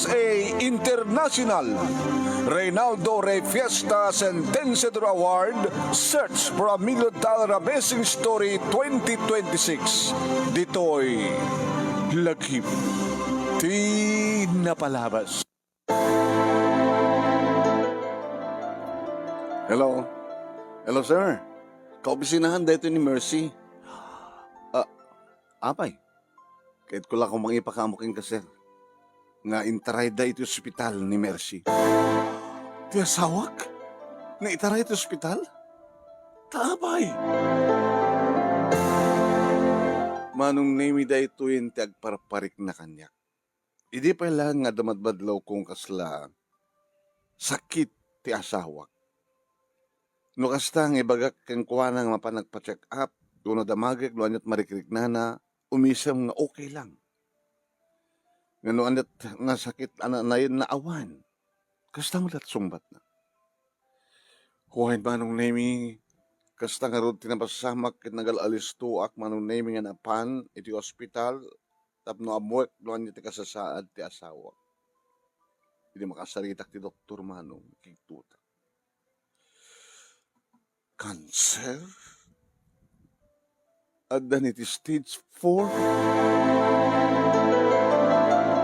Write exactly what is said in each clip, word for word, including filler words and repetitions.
A International Reynaldo Rey Fiesta Sentenciador Award, Search for a Million Dollar Amazing Story twenty twenty-six. Ditoy Lagip ti Napalabas. Hello? Hello, sir. Kaopisinahan daytoy ni Mercy. Ah, apay. Ket ko la koma nga ipakaammo kenka, sir, nga intarayda iti ospital ni Mercy. Ti asawak? Naitaray iti ospital? Ta apay? Manong Nemi, daytoyen ti agparparikna kaniak. Idi pay laeng nga adda madmadlawko nga kasla sakit ti asawak. No kasta nga ibagak kenkuana nga mapan nagpa-check up, wenno damagek no aniat marikriknana, umisem nga okay lang. Nga no aniat nga sakit a nayen na awan, kasta met la't sungbatna. Wen, Manong Nemi, kasta ngarud ti napasamak ket nagal-alistoak, Manong Nemi, nga napan iti ospital tapno ammoek no ania ti kasasaad ti asawak. Idi makasaritak ti doktor, Manong, ikigtotak. Cancer? Adda ni ti stage four?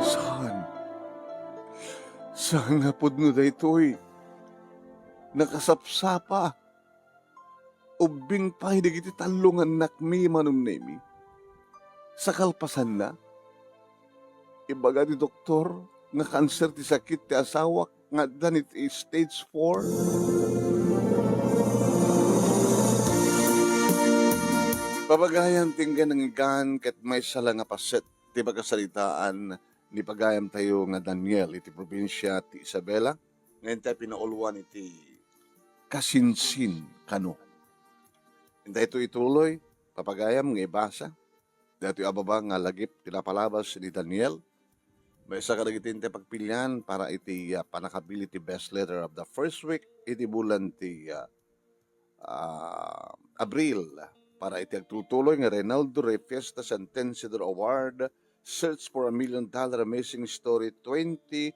Saan? Saan nga pudno daytoy? Nakasapsapa. Ubbing pay dagiti tallo nga annakmi, Manong Nemi. Sa kalpasanna, ibaga ti doktor nga kanser ti sakit ti asawak nga adda iti stage four. Papagayam ti inggan nangigan ket maysa la nga paset ti pakasaritaan ni pagayamtayo nga Daniel iti probinsia ti Isabela, nga intay pinauluan iti kasinsin kano. Intay ito ituloy, papagayam nga ibasa daytoy a baba nga lagip ti napalabas ni Daniel. Maysa kadagiti intay pagpilian para iti, ah, pannakabili ti best letter of the first week iti bulan ti, ah, ah, Abril para iti agtultuloy nga Reynaldo Rey Fiesta Sentenciador Award, Search for a Million Dollar Amazing Story twenty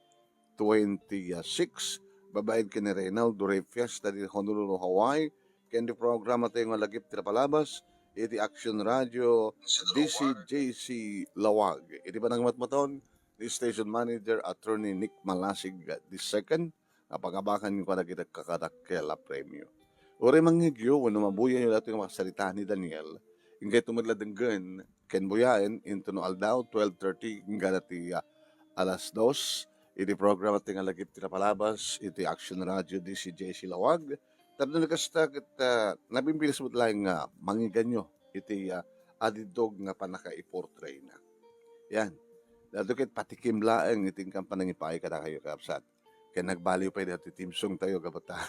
twenty-six. Babaen ken ni Reynaldo Rey Fiesta di Honolulu, Hawaii, ken ti programa tayo nga lagip ti napalabas iti Action Radio D C J C Lawag. Iti panangmatmaton ni Station Manager Attorney Nick Malasig the second, nga pagabakan ko dagiti kakadakkel a premio. Uray mangngegyo wenno mabuyayo daytoy nga makasarita ni Daniel, inkay tumedla denggen ken buyaen intono aldaw twelve thirty inggana ti, ah, alas dos iti programa ti nga lagip ti napalabas iti Action Radio D C J C Lawag. Tapno ni kasta ket, ah, nabimbilis met laeng nga mangiganyo iti, ah, adiddog nga pannakaiportrayna. Yan. Daytoy ket patikim laeng iti inkan panangipaay kadakayo, kakabsat. Ken nagbaliw pay daytoy theme song tayo, gapu ta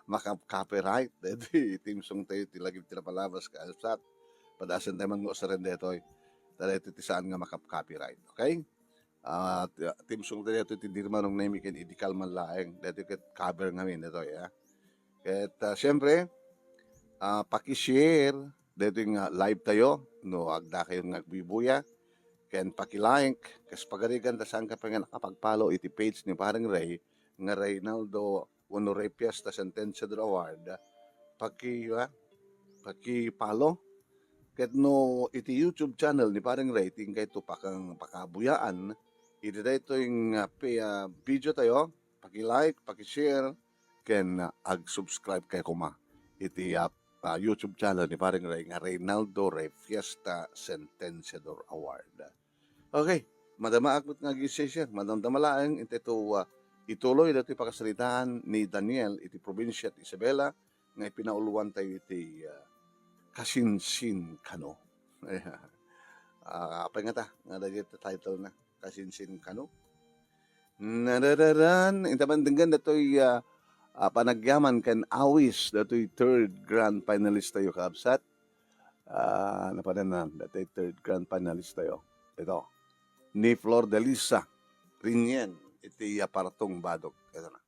makap-copyright daytoy theme song tayo ti lagip ti napalabas, kakabsat. Padasen tayo man nga usaren daytoy. Ta daytoy ti saan nga makap-copyright, okay? Ah, ti-, theme song tayo daytoy ti Dirmanong Nemi ken Idikal man laeng. Daytoy ket cover ngamin daytoy, ah. Ket, ah, siyempre, ah, paki-share daytoy nga live tayo no agdakayo nga agbubuya. Ken paki-like, kas pagarigan ta saan ka pay nga nakapag-follow iti page ni Pareng Ray nga Reynaldo wenno Rey Fiesta Sentenciador Award. Paki-, ah, paki-follow. Ket no iti YouTube channel ni Pareng Ray, ti inkayto pakang pakabuyaan, iti daytoy nga pi-, ah, video tayo, paki-like, paki-share, ken, ah, ag-subscribe kayo koma iti, ah, ah, YouTube channel ni Pareng Ray nga Reynaldo Rey Fiesta Sentenciador Award. Okay, madamaak met nga agsisiak, madamdama laeng intay to, ah, ituloy daytoy pakasaritaan ni Daniel iti probinsia ti Isabela nga ipinauluan tayo iti, ah, Kasinsin Kano. Ah, apay ngata nga dagiti title na, Kasinsin Kano? Narararan, inta man denggen datoy, ah, ah, panagyaman ken awis datoy third grand finalist tayo, kabsat. Ah, napanan datoy third grand finalist tayo. Ito, ni Flor Delisa Rinien, iti, ah, Partong Badog. Ito na.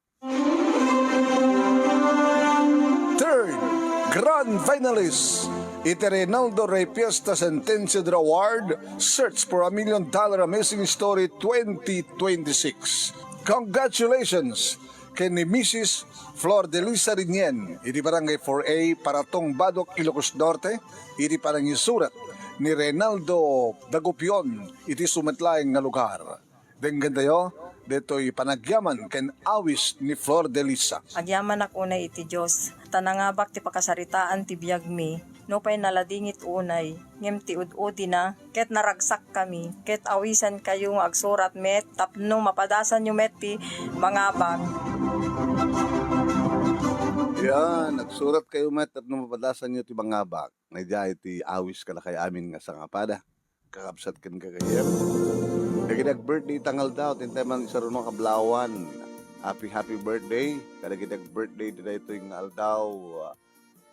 Third grand finalist Iti Reynaldo Rey Fiesta Sentencio de Award, Search for a Million Dollar Amazing Story twenty twenty-six. Congratulations ken ni Missus Flor Delisa Rinien iti Barangay four A, Paratong, Badoc, Ilocos Norte, iti panangisurat ni Reynaldo Dagupion iti sumet laeng nga lugar. Denggentayo detoy panagyaman ken awis ni Flor Delisa. Agyamanak unay iti Dios, ta nangabak ti pakasaritaan ti biagmi. Nupay naladingit unay, ngem ti ud-udina, ket naragsakkami, ket awisankayo nga agsurat met tapno mapadasanyo met ti mangabak. Yan, agsurat kayo met tapno mapadasanyo ti mangabak. Nga idiay ti awis kadakay amin nga sangapada. Kakabsat ken gagayyem. Dagiti ag-birthday ita nga aldaw, ti intay man isaruno a kablawan. Happy, happy birthday. Kadagiti ag-birthday ti daytoy nga aldaw, ah,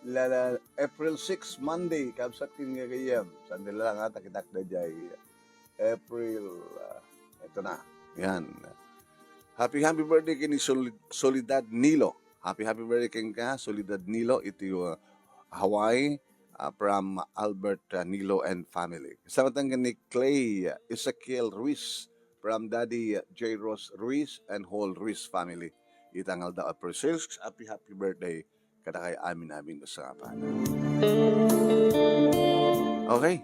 la, la, April six, Monday, kabsat ken gagayyem. Saan nila nga takitak da jay April, ah, ito na. Yan. Happy, happy birthday ken ni Sol-, Solidad Nilo. Happy, happy birthday kenka, Solidad Nilo, iti, uh, Hawaii, uh, from Albert, uh, Nilo and family. Kasama tayo ni Clay, uh, Ezekiel Ruiz, from Daddy, uh, J. Ross Ruiz and whole Ruiz family. Ita nga aldaw, April six, happy, happy birthday kadakay amin-amin nga sangapada. Okay.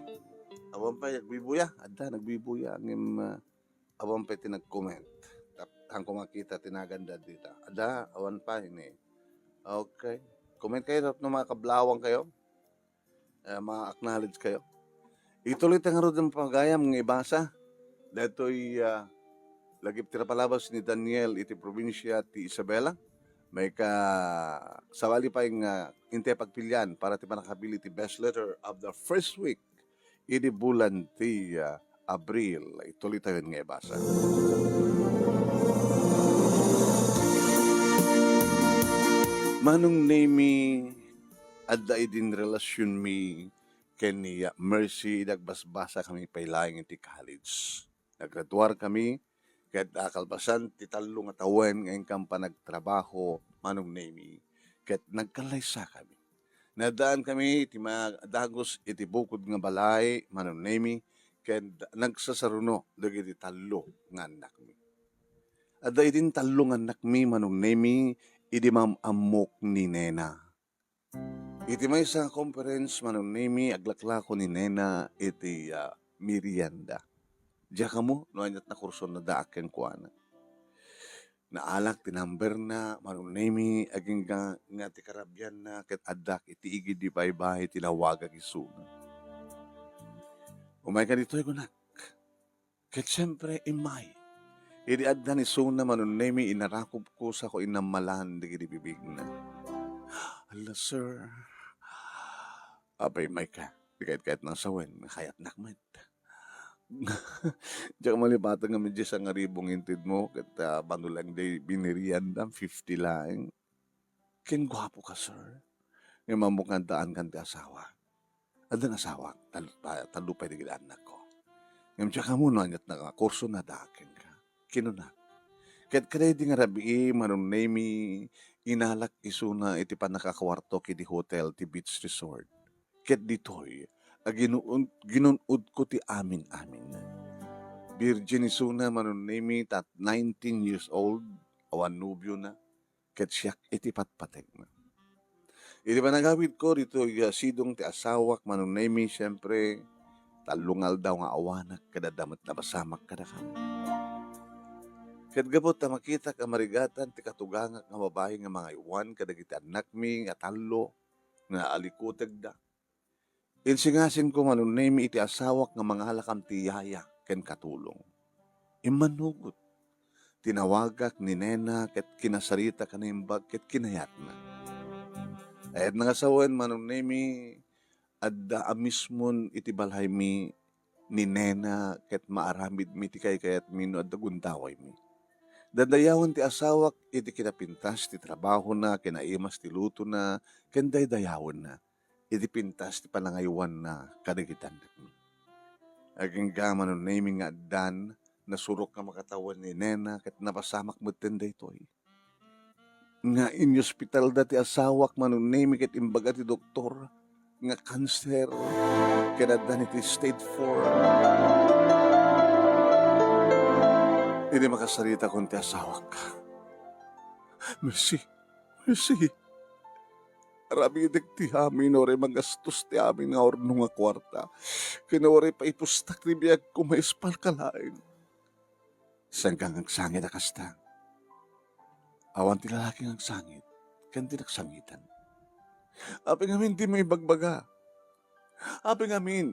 Awan pay, nagbibuya. Adda, nagbibuya. Ngem, uh, awan pay ti nag-comment. Tap-, haan ko makita ti naganda dita. Adda, awan pay ni. Okay. Comment kayo tapno makablawan kayo. Eh, ma-acknowledge kayo. Ituloy ta ngarud ti pagayam nga ibasa. Daytoy, ah, lagip ti napalabas ni Daniel iti probinsia ti Isabela. Maikasawali pay nga intay pagpilian para ti pannakabilin ti best letter of the first week idi bulan ti, ah, Abril. Ituloy tayo nga ibasa. Manong Nemi, adda idin relasionmi ken ni, ah, Mercy idi agbasbasakami pay laeng iti college. Naggraduarkami, ket, ah, kalpasan ti tallo nga tawen nga inkam panagtrabaho, Manong Nemi, ket nagkallaysakami. Naddaankami iti ma-, dagus iti bukod nga balay, Manong Nemi, ket nagsasaruno dagiti tallo nga annakmi. Adda idin tallo nga annakmi, Manong Nemi, idi maam-ammok ni Nena. Iti maysa nga conference, Manong Nemi, aglaklako ni Nena iti, ah, merienda. Diak ammo no ania't nakurson na daak kenkuana. Naalak ti numberna, Manong Nemi, agingga nga ti karabianna ket addak iti igid ti baybay ti nawagak isuna. Umayka ditoy, kunak. Ket siempre, immay. Idi addan isuna, Manong Nemi, inarakobko sako inammalan dagiti bibigna. Alla, sir. Apay, mayka. Di kayat-kayat nang sawen, kayatnak met. Diak malipaten nga medyo sangaribu nga intedmo, ket, ah, mano laeng di binirian da, fifty laeng. Ken guapo ka, sir. Ngem ammok nga addaan kan ti asawa. Addan asawak, tal-, ta-, tallo pay dagiti annakko. Ngem diak ammo no ania't nakurso na daak kenka. Kinuna. Ket kadaydi nga rabii, Manong Nemi, inalak isuna iti pannakakuartok iti hotel ti beach resort. Ket ditoy, aginuun-, ginun-odko ti amin-amin. Virgin isuna, Manong Nemi, ta nineteen years old, awan nobiona, ket siak iti patpategna. Iti panagawidko ditoy, ah, sidong ti asawak, Manong Nemi, siempre, tallo nga aldaw nga awanak, ket adda met napasamak kadakami. Ket gapu ta makitak a marigatan ti katugangak nga babai nga mangaywan kadagiti annakmi nga tallo nga alikutegda, insingasinko, Manong Nemi, iti asawak nga mangalakam ti yaya ken katulong. Immanugot. Tinawagak ni Nena ket kinasaritak a naimbag ket kinayatna. Kayatna nga sawen, Manong Nemi, adda a mismon iti balaymi ni Nena ket maaramidmi ti kaykayatmi no adda gundawaymi. Dadayawen ti asawak iti kinapintas ti trabahona, kinaimas ti lutona, ken daydayawenna iti pintas ti panangaywanna kadagiti annakmi. Agingga, Manong Nemi, nga addan nasurok nga makatawen ni Nena ket napasamak metten daytoy. Nga iniospitalda ti asawak, Manong Nemi, ket imbaga ti doktor, nga kanser, ken addan iti stage four. Idi makasarita kon ti asawak, "Mercy, mercy. Aramidek ti amin, uray magastos ti amin nga horno nga kuarta. Ken uray paipustak ti biagko, maispalka laeng." Saan nga agsangit a kasta? Awan ti lalaki nga agsangit, ken ti nagsangitan. Apay ngamin dimo ibagbaga? Apay ngamin?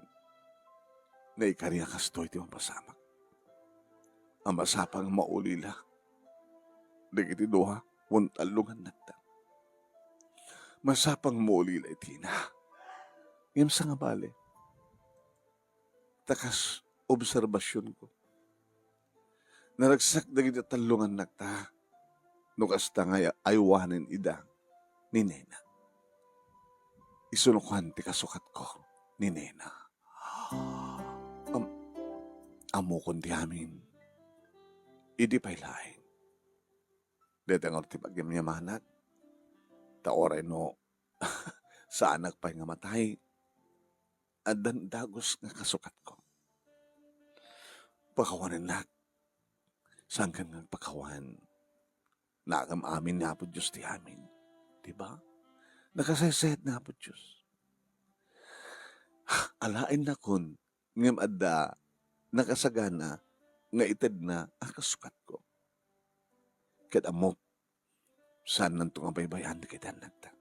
Naikari a kastoy ti mapasamak. A masapang maulila dagiti dua wenno tallo nga annakta. Masapang maulila iti ina. Ngem saan nga bale? Ta kas obserbasionko, naragsak dagiti tallo nga annakta no kasta nga ay-, aywanen ida ni nena. Isu no kuan ti kasukatko ni nena. Am-, ammokon ti amin. Idi pay laeng. Dayta ngarud ti pagyamyamanak. Ta uray no saanak pay nga matay, addan dagus nga kasukatko. Pakawanennak. Saan nga agpakawan? Naagam amin ni Apo Dios ti amin. Di ba? Nakasaysayat ni Apo Dios. Alaennakon, ngem adda nakasagana nga itedna a kasukatko. Ket ammok, saannanto nga baybay-an dagiti annakta.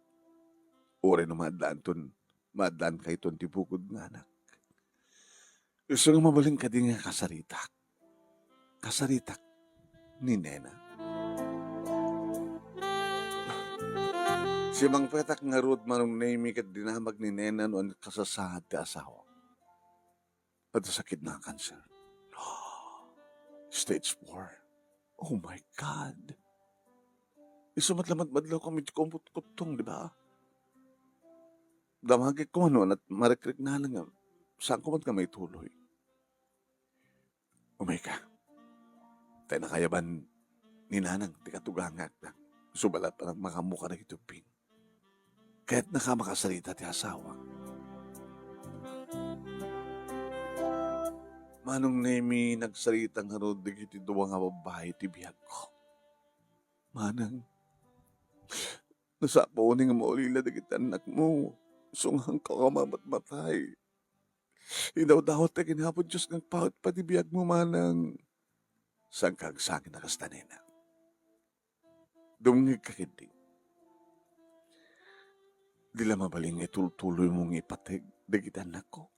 Uray no maaddaanton, maaddaankayton ti bukod nga anak. Isu nga mabalin kadi nga kasaritak. Kasaritak ni nena. Simangpetak ngarud, Manong Nemy, ket dinamag ni nena no ania ti kasasaad ti asawa. Adda sakitna a cancer. Stage four. Oh my God. Isu met la madmadlawko iti kumot-kuttong, di ba? Damagek koma no ania ti marikriknana nga saanko met nga maituloy. Umayka. Tay nakayaban ni nanang ti katugangak. Isu bala ti panagmakammo kadagiti ubbing. Kayatnaka makasarita ti asawa. Manong Nemy, nagsarita ngarud dagiti dua nga babbai ti biagko. Manang, nasapulna nga maulila dagiti annakmo. Isu nga saan nga mamamatay. Idawdawat ti Apo Dios nga agpaut pay ti biagmo, manang. Saan nga agsangit a kasta, nena? Dumngegka ketdi. Di la mabalin nga itultuloymo nga ipateg dagiti annakko.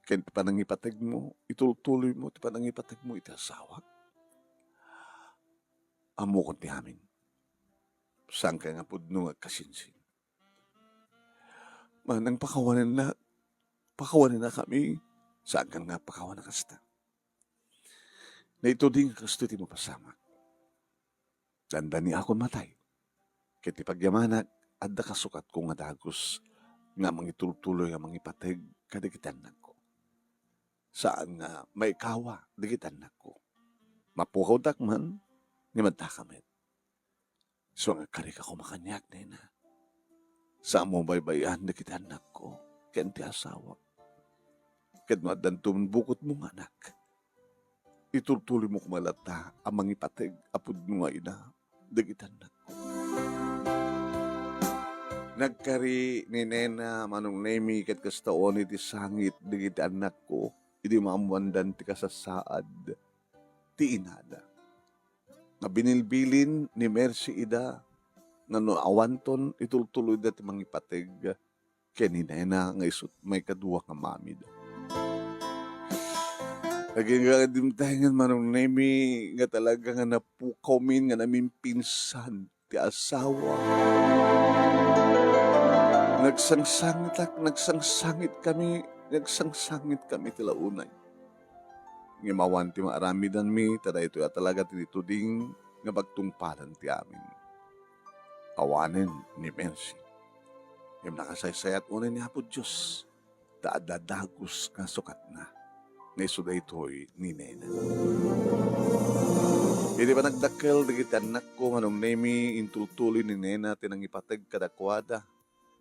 Ken ti panangipategmo, itultuloymo ti panangipategmo iti asawak. Ammokon ti amin. Saan nga pudno nga agkasinsin. Manang pakawanenna, pakawanennakami, saan nga pakawan a kasta. Naituding a kastoy ti mapasamak. Dandaniakon matay. Ket ti pagyamanak, adda kasukatko nga dagus nga mangitultuloy nga mangipateg kadagiti annakko. Saan nga maikawa dagiti annakko. Mapukawdak man, ngem addaka met. Isu nga agkarika koma kaniak, nena. Saanmo baybay-an dagiti annakko ken ti asawak. Ket no addanto met bukotmo nga anak, itultuloymo koma latta a mangipateg a pudno nga ina dagiti annakko. Nagkari ni nena, Manong Nemy, ket kasta unay ti sangit dagiti annakko idi maammoandan ti kasasaad ti inada. Nga binilbilin ni Mercy ida nga no awanton, itultuloyda ti mangipateg ken ni nena nga isu ti maikadua nga mamida. Agingga dimtaengen, Manong Nemy, nga talaga nga napukawmin nga namimpinsan ti asawa. Nagsangsangitak, nagsangsangitkami, nagsangsangitkami ti launay. Ngem awan ti maaramidanmi, ta daytoy a talaga ti tuding nga pagtungpalan ti amin. Awanen ni Mercy. Ngem nakasaysayat unay ni Apo Dios, ta adda dagus nga sukatna, nga isu daytoy ni nena. Idi panagdakkel dagiti annakko, Manong Nemy, intultuloy ni nena ti nangipateg kadakuada.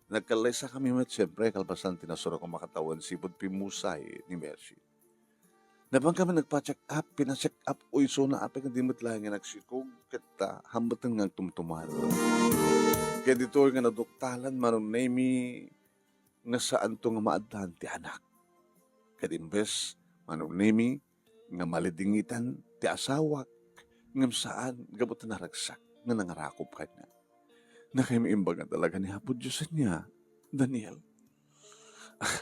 Nagkallaysakami met, siempre, kalpasan ti nasurok a makatawen sipud pimmusay ni Mercy. Napan kami nagpa-check up, pina-check up, o isuna apay nga di met laeng nga nagsikog, ket, ah, hambutan nga agtumtumado. Ket ditoy nga naduktalan, Manong Nemy, nga saanto nga maaddaan ti anak. Ket imbes, Manong Nemy, nga malidingitan ti asawak, ngem saan, gapu ta naragsak nga nangarakop kaniak. Nakaimbag nga talaga ni Apo Dios ania, Daniel.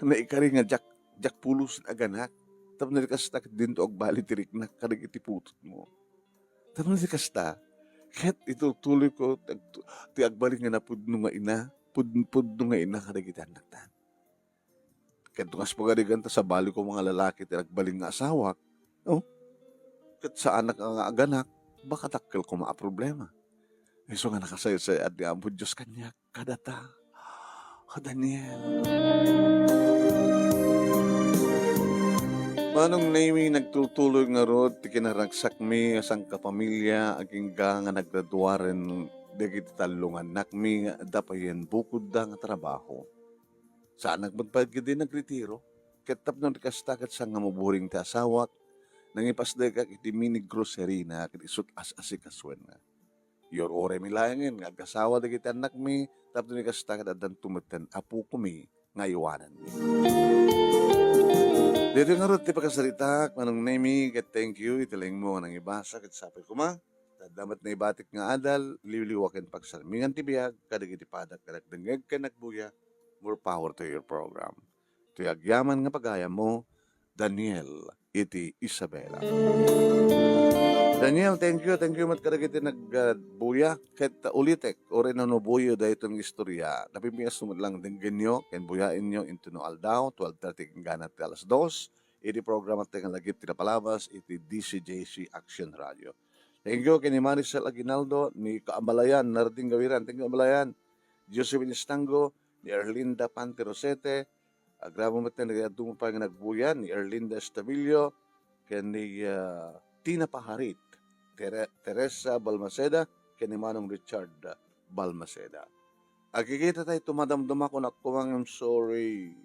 Naikari nga diak, diak pulos nga aganak, tapno di kasta ket dinto agbali ti riknak kadagiti putotmo. Tapno di kasta, ket itultuloyko ti ag-, ti agbali nga napudno nga ina, pud-, pudno nga ina kadagiti annaktan. Ket no kas pagarigan ta sabali ko nga lalaki ti nagbalin nga asawak, no? Ket saanak nga aganak, baka dakkel koma a problema. Isu nga nakasaysay-at ni Apo Dios kaniak kadata. O Daniel. Manong Nemy, nagtultuloy ngarud ti kinaragsakmi a sangkapamilya, agingga nga nagraduaren dagiti tallo nga annakmi nga adda payen bukodda nga trabaho. Saanak met pay ketdi nagretiro. Ket tapno di kasta, ket saan nga maburing ti asawak, nangipasdekak iti mini grocery na ket isut' as-asikasuenna. Iyur-uraymi laengen nga agasawa dagiti annakmi, tapno di kasta ket addanto metten a pukomi nga aywananmi. Daytoy ngarud ti pakasaritak, Manong Nemy, ket thank you iti laingmo nga nangibasa ket sapay koma. Adda met naibatik nga adal, liwliwa ken pagsarmingan ti biag kadagiti padak nga nagdengngeg ken nagbuya. More power to your program. Ti agyaman nga pagayammo, Daniel iti Isabela. Daniel, thank you, thank you met kadagiti nagbuya. Ket ulitek, uray no nabuyo daytoy nga istorya, napipingasto met lang denggenyo ken buyaenyo intono aldaw, twelve thirty ken gana ti alas dos, iti programa ti nga lagip ti napalabas iti D C J C Action Radio. Thank you ken ni Maricel Aguinaldo, ni Kaabalayan, Narding Gawiran, thank you, Abalayan. Josephine Estango, ni Erlinda Pante Rosete, agraman met ti nagadu pay nga nagbuya, ni Erlinda Estabillo, ken ni, ah, Tina Paharit, Tere-, Teresa Balmaceda, ken ni Manong Richard Balmaceda. Agkikita tayo, tumadamdama ko, naku, I'm sorry.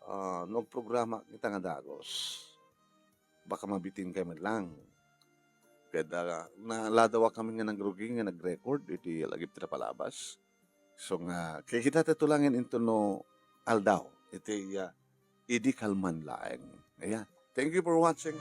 Ah, no agprograma kita nga dagos, baka mabitin kayo met lang. Ket, ah, naladawa kami nga nagrugi nga nag-record iti lagip ti napalabas. So nga, kikita tayo langen intono aldaw iti, ah, idi kalman laeng. Ayan. Thank you for watching.